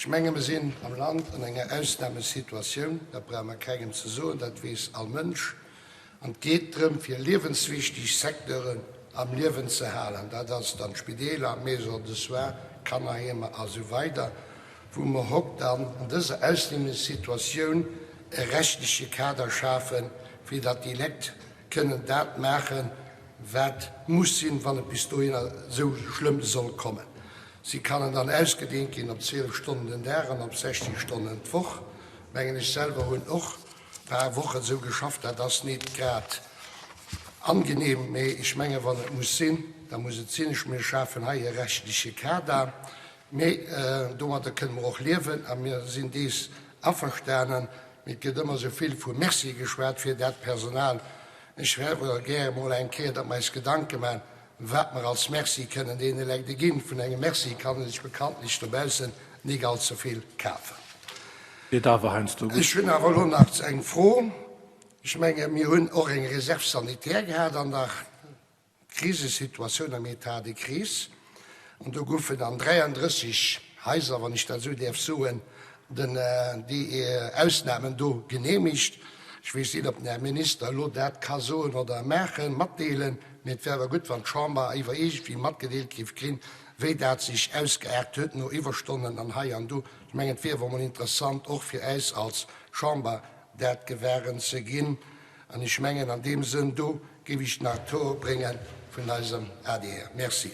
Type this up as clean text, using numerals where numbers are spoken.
Ech menge mer sinn am Land an enger Ausnamesituatioun, dat brauche mer kengem ze soen, dat weess all Mënsch. An et geet drëm, fir liewenswichtig Secteuren am Liewen ze halen, dat ass dann d'Spideeler, Maisons de soins, Kannerheemer a sou weider, wou mer hokt dann an dëser Ausnamesituatioun e rechtliche Kader schafen, fir datt déi Lekt kënnen dat maachen, wat muss sinn, wann et bis dohinner esou schlëmm soll kommen. Si kannen dann ausgedehnt ginn op 12 Stonnen den Dag an op 60 Stonnen d'Woch. Mengen ech selwer hunn och e paar Wochen esou geschafft, dat ass nit grad angenehm, mee ech menge wann et muss sinn, da muss et sinn. Ech mir schafen hei e rechtliche Kader, mee domadder kënne mer och liewen a mir sinn dees averstanen. Mee et gëtt ëmmer esou vill vu Merci geschwat fir dat Personal. Ech wär awer gär emol eng Kéier, datt mer eis Gedanke maachen, wat mer als Merci kënnen deene Lekte ginn. Vun engem Merci kann ee sech bekanntlech dobaussen nik all ze vill kafen. Geet awer heiansdo gutt. Ech hunn awer elo nach eng Fro. Ech menge mir hunn och eng Réserve sanitaire gehat an der Krisesituatioun, am État de crise, an do goufen an 33 Haiser, wann ech dat esou däerf soen, den, déi Ausnahmen do genehmigt. Ech weess nit, ob den Här Minister elo dat ka soen oder maachen, matdeelen, mee et wär awer gutt, wann d'Chamber iwwer iergendwéi matgedeelt géif krin, wéi dat sech ausgeaart huet no Iwwerstonnen an hei an do. Ech mengen, et wier awer emol interessant, och fir äis als Chamber dat gewaren ze ginn. An ech mengen, an deem Sënn do géif ech nach d'Tor brénge vun eisem adr. Merci.